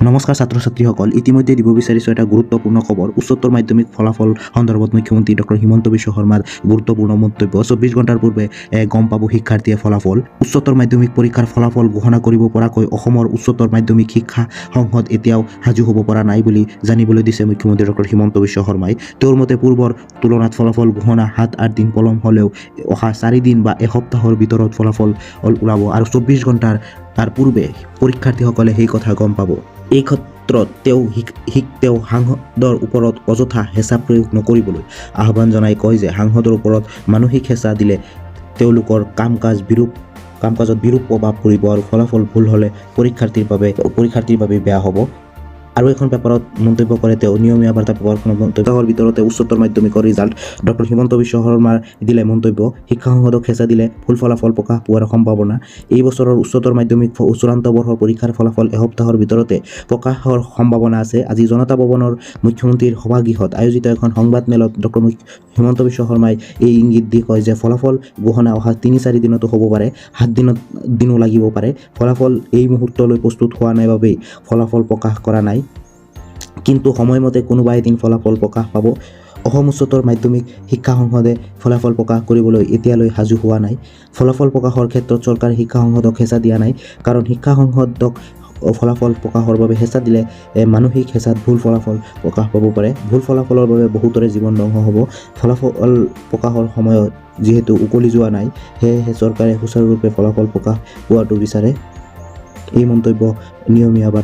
নমস্কাৰ ছাত্ৰ ছাত্ৰীসকল, ইতিমধ্যে দিব বিচাৰিছোঁ এটা গুৰুত্বপূৰ্ণ খবৰ। উচ্চতৰ মাধ্যমিক ফলাফল সন্দৰ্ভত মুখ্যমন্ত্ৰী ডক্টৰ হিমন্ত বিশ্ব শৰ্মাৰ গুৰুত্বপূৰ্ণ মন্তব্য। 24 ঘণ্টাৰ পূৰ্বে গম পাব শিক্ষাৰ্থীয়ে ফলাফল। উচ্চতৰ মাধ্যমিক পৰীক্ষাৰ ফলাফল ঘোষণা কৰিব পৰাকৈ অসমৰ উচ্চতৰ মাধ্যমিক শিক্ষা সংসদ এতিয়াও সাজু হ'ব পৰা নাই বুলি জানিবলৈ দিছে মুখ্যমন্ত্ৰী ডক্টৰ হিমন্ত বিশ্ব শৰ্মাই। তেওঁৰ মতে পূৰ্বৰ তুলনাত ফলাফল ঘোষণা 7-8 দিন পলম হ'লেও অহা 4 দিন বা এসপ্তাহৰ ভিতৰত ফলাফল ওলাব আৰু 24 ঘণ্টাৰ তাৰ পূৰ্বে পৰীক্ষাৰ্থীসকলে সেই কথা গম পাব। এই ক্ষেত্ৰত তেওঁ সাংসদৰ ওপৰত অযথা হেঁচা প্ৰয়োগ নকৰিবলৈ আহ্বান জনাই কয় যে সাংসদৰ ওপৰত মানসিক হেঁচা দিলে তেওঁলোকৰ কাম কাজত বিৰূপ প্ৰভাৱ পৰিব আৰু ফলাফল ভুল হ'লে পৰীক্ষাৰ্থীৰ বাবে বেয়া হ'ব। আৰু এখন পেপাৰত মন্তব্য কৰে তেওঁ। নিয়মীয়া বাৰ্তা পেপাৰখনত মন্তব্যৰ ভিতৰতে উচ্চতৰ মাধ্যমিকৰ ৰিজাল্ট, ডক্টৰ হিমন্ত বিশ্ব শৰ্মাৰ দিলে মন্তব্য। শিক্ষা সংসদক হেঁচা দিলে ভুল ফলাফল প্ৰকাশ পোৱাৰ সম্ভাৱনা। এই বছৰৰ উচ্চতৰ মাধ্যমিক চূড়ান্ত বৰ্ষৰ পৰীক্ষাৰ ফলাফল এসপ্তাহৰ ভিতৰতে প্ৰকাশৰ সম্ভাৱনা আছে। আজি জনতা ভৱনৰ মুখ্যমন্ত্ৰীৰ সভাগৃহত আয়োজিত এখন সংবাদমেলত ডক্টৰ হিমন্ত বিশ্ব শৰ্মাই এই ইংগিত দি কয় যে ফলাফল ঘোষণা অহা 3-4 দিনতো হ'ব পাৰে, 7 দিনো লাগিব পাৰে। ফলাফল এই মুহূৰ্তলৈ প্ৰস্তুত হোৱা নাই বাবেই ফলাফল প্ৰকাশ কৰা নাই। কিন্তু সময়মতে কোনোবা এদিন ফলাফল প্ৰকাশ পাব। অসম উচ্চতৰ মাধ্যমিক শিক্ষা সংসদে ফলাফল প্ৰকাশ কৰিবলৈ এতিয়ালৈ সাজু হোৱা নাই। ফলাফল প্ৰকাশৰ ক্ষেত্ৰত চৰকাৰে শিক্ষা সংসদক হেঁচা দিয়া নাই। কাৰণ শিক্ষা সংসদক ফলাফল প্ৰকাশৰ বাবে হেঁচা দিলে মানসিক হেঁচাত ভুল ফলাফল প্ৰকাশ পাব পাৰে। ভুল ফলাফলৰ বাবে বহুতৰে জীৱন ধ্বংস হ'ব। ফলাফল প্ৰকাশৰ সময়ত যিহেতু উকলি যোৱা নাই, সেয়েহে চৰকাৰে সুচাৰুৰূপে ফলাফল প্ৰকাশ পোৱাটো বিচাৰে। এই মন্তব্য নিয়মীয়া বাৰ্তা।